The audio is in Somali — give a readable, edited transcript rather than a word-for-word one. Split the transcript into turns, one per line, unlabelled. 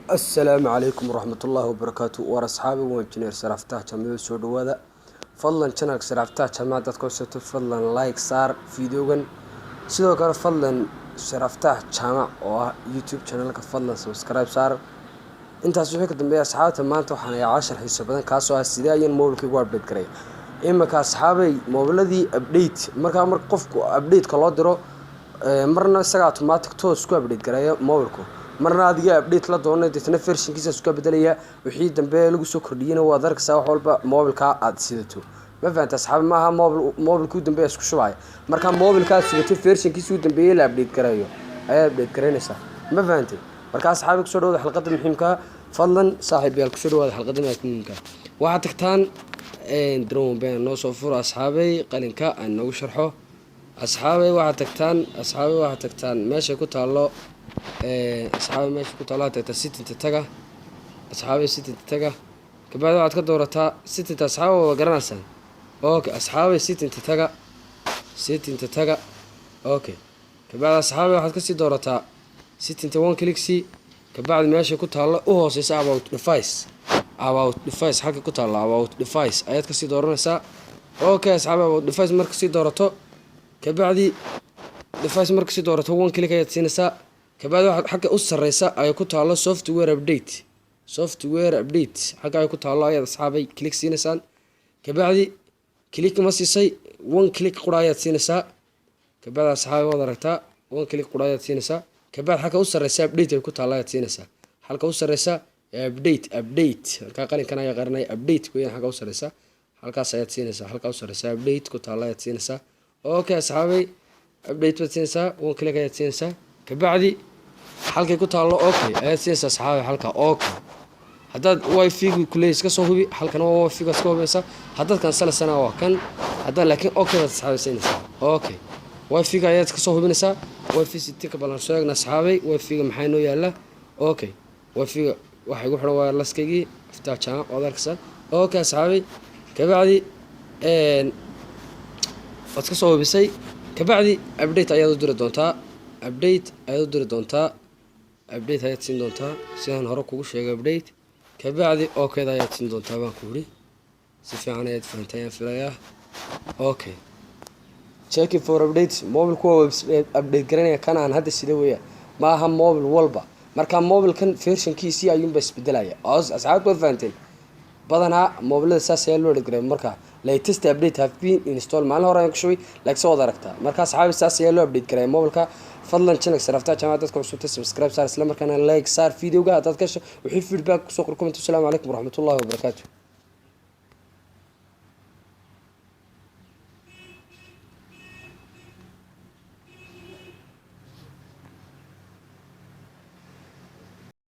Assalaamu calaykum waraxmatullaahi wabarakaatu. War asxaabi, waa injineer Saraaftaha Jaamacada. Soo dhawaada. Fadlan channelka Saraaftaha Jaamacad dadka cusubta, fadlan like saar videogan. Sidoo kale fadlan Saraaftaha Jaamac oo ah YouTube channelka fadlan subscribe saar. Intaas wixii ka dambeeya, asxaabta, maanta waxaan hayaa cashar xiiso badan, kaasoo ah sidee ayaan mobilkaygu update garay. Imika asxaabay, mobiladii update markaa marka qofku update-ka loo diro, marna isaga automatic toos ku update gareeya mobilku, marna adiga update la doonay, deetna versionkiisa isku bedelaya. Wixii dambe lagu soo kordhiyena waad arkaysaa. Wax walba mobilka aad sidato, ma fahanta asxaabi? Maaha mobil mobilkii u dambeeya isku shubaya. Marka mobilka aad sidato versionkiisa u dambeeyey la update gareeyo ayaa update garaynaysaa, ma fahantay? Marka asxaabi, kusoo dhawaada xalqadda muhiimka. Fadlan saaxiib yaal, kusoo dhawaada xalqadda muhiimka. Waxaad tagtaan drone ben noo soo furo, asxaabay, qalinka aan noogu sharxo. Asxaabay, waxaad tagtaan, asxaabay, waxaad tagtaan meesha ku taallo, asxaabay, meesha ku taallo waxaad tagtaa settingta. Taga asxaabay, settingta taga. Kabacdi waxaad ka doorataa settingta. Asxaabay, waa garanaysaan. Okay asxaabay, settingta taga, settingta taga. Okay, kabacdi asxaabay, waxaad kasii doorataa settingta, one click c. Kabacdi meesha ku taallo u hooseysa about device, about device xagga ku taalla, about device ayaad kasii dooranaysaa. Okay asxaabay, about device marka kasii doorato, kabacdi device marka kasii doorato, one click ayaad siinaysaa. Kabacdi waxaad xagga u sareysa ay ku taallo software update, software update xagga ay ku taallo ayaad asxaabay click siinaysaan. Kabacdi click ma siisay, one click qura ayaad siinaysaa. Kabacdi asxaabay, waad aragtaa, one click qura ayaad siinaysaa. Kabacdi xagga u sareysa update ay ku taallo ayaad siinaysaa. Halka u sareysa update, update halkaa qalinkan ayaa qarinaya, update weeyaan. Xagga u sareysa halkaas ayaad siinaysaa, halka u sareysa update ku taalla ayaad siinaysaa. Okay asxaabay, update baad siinaysaa, one click ayaad siinaysaa. Kabacdi halkay ku taallo okay ayaad siinaysaa asxaabi, halka okay. Haddaad wifi-gu kuley iska soo hubi, halkan waa wifi-ga iska hubinaysaa. Haddaad cancelaysana waa kan haddaad, laakiin okay baad asxaabi siinaysaa. Okay, wifi-ga ayaad iska soo hubinaysaa. Wifi settingka balan soo eegna asxaabay, wifi-ga maxaa inoo yaala? Okay, wifi-ga waxa igu xiran wirelesskaygii Iftaa Jaamac, waad arkaysaa. Okay asxaabay, kabacdi waad iska soo hubisay. Kabacdi update ayaad u diri doontaa, update ayaad u diri doontaa, update ayaad siin doontaa sidaan hore kugu sheegay. Update kabacdi okayda ayaad siin doontaa baan ku yidhi. Si fiican ayaad fahantay ayaan filayaa. Okay, checking for update, mobilku waa update garanaya. Kan aan hadda sida weeya, ma aha mobil walba. Marka mobilkan versionkiisii ayuunba isbedelaya. Asxaabta, waad fahanteen. Badanaa mobilada saas ayaa loo update garay. Marka latest update have been installed, maalin hore ayaan ku shubay, laakiin soo wad aragtaa. Marka asxaabi, saas ayaa loo update garay mobilka. Fadlan channel Sarafta Jaamacad dadka cusubta subscribe saar, isla markaana like saar videoga. Haddaad ka hesho wixii feedback kusoo qor comment. Assalaamu calaykum waraxmatullahi wabarakaatu.